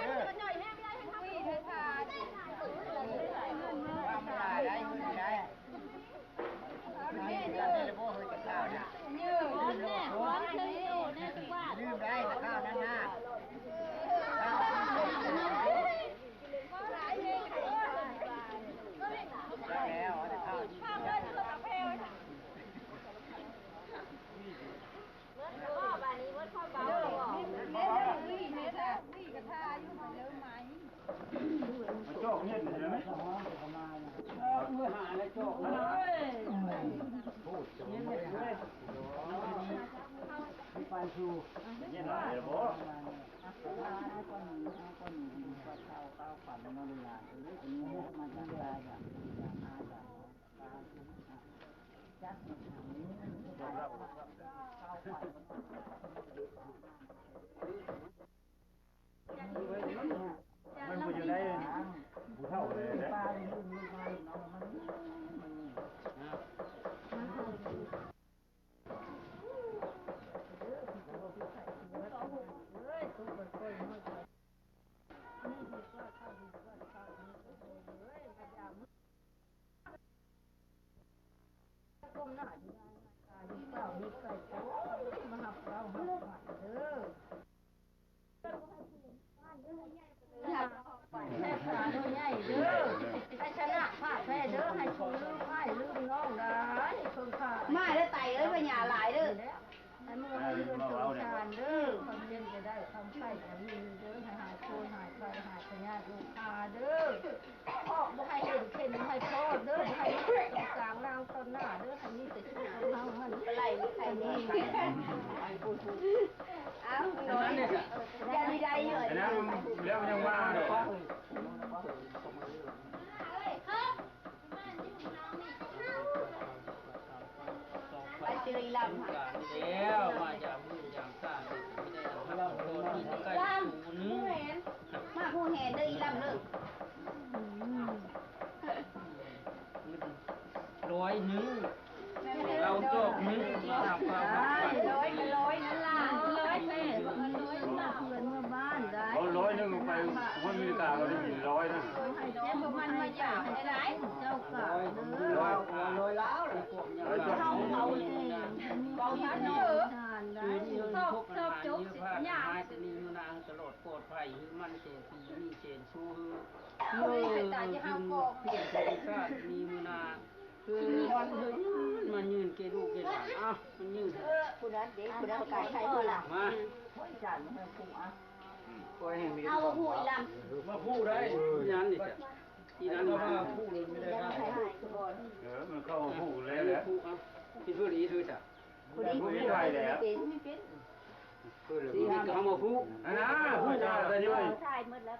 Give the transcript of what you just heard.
ເດີ ວ່າມັນຫຼາຍໄດ໋ ເງິນໄດ໋ ເງິນນີ້ລະບໍ່ເຮີ້ຍ ແຕ່ເຊົ້ານະ ລືມໄດ໋ ແຕ່ເຊົ້ານັ້ນນະ ແລ້ວ ແຕ່ເຊົ້າ ເຈົ້າເຮັດໄດ້ໄໝ? ເອີ ຫາແລ້ວເຈົ້າ ເຮັດໄດ້ໄໝ? ໄປສູ່ ເຮັດໄດ້ບໍ່? ມັນບໍ່ຢູ່ໃນຜູ້ເຖົ້າເລີຍເດ້. ໃຊ້ອັນນີ້ເດີ ໃຫ້ຫາຍໂຄຍ ຫາຍໄຂ້ ຫາຍພະຍາດໂລຄາເດີ. ເພາະບໍ່ໃຫ້ເຫັນເຂັນ ບໍ່ໃຫ້ພໍ້ເດີ ບໍ່ໃຫ້ມີຕົງກາງນາງຕອນໜ້າເດີ ໃຫ້ມີແຕ່ສຸກເຮົາມັນໄລ່ມີໄຂ່ແນ່. ເອົາ ນ້ອຍ ຢ່າໄດ້ເລີຍ ອັນນັ້ນແລ້ວມັນຍັງວ່າເນາະ. ໄປເຈີອີ່ລຳ ແລ້ວມາຢາມເຮືອນຢາມຊານ ໄດ້ຮັບໂຕທີ່ໃກ້ຕູໜຶ່ງ ມາຜູ້ແຫນເດີອີ່ລຳເດີ ຮ້ອຍໜຶ່ງ ເຫຼົ້າຈອກໜຶ່ງ ມາຮັບ ຮ້ອຍ ຮ້ອຍນັ້ນລະ ຮ້ອຍ ເພື່ອນເມືອບ້ານໄດ້ ເອົາຮ້ອຍໜຶ່ງໄປ ຄົນອາເມລິກາກໍໄດ້ຮ້ອຍນະ ໃຫ້ແຕ່ພວກມັນມາຢາມໄດ້ຫຼາຍ ເຈົ້າກໍເດີ ຮ້ອຍລາວລະ ເຮົາເອົາເອງ ເວົ້າທານເນາະ ຊອບ ຊອບຈົບສິຍາ ໃຫ້ແຕ່ມີຢູ່ນາຕະຫຼອດປອດໄພ ໃຫ້ມັນແສນປີມີແສນຊູ ເອີ ໃຫ້ຕາຍຈະເຮົາກໍ ມີມື້ໜ້າ ຄືວັນເພິ່ນມາຢືນເກລູກເກຫຼານ ເອົ້າ ມັນຢືນ ຜູ້ນັ້ນເດ້ ຜູ້ນັ້ນກາຍໄທຜູ້ຫຼັງ ມາ ໂອ້ຍ ຈານມັນພຸ້ງ ອ່ະ ໂອ້ຍ ເອົາຜູ້ອີ່ລຳ ມາຜູ້ໄດ້ ຍາມນີ້ ອີ່ນັ້ນມາຜູ້ເລີຍ ເອີ ມັນເຂົ້າມາຜູ້ແລ້ວແຫຼະ ຜູ້ ອ່ະ ເປັນຜູ້ດີຄືຊະ ຜູ້ດີ ຜູ້ດີໄດ້ແລ້ວ ເປັນ ເປັນ ເຮົາມາຜູ້ ອັນນ່າ ຜູ້ຈາກໄດ້ດ້ວຍ ຖ່າຍໝົດແລ້ວ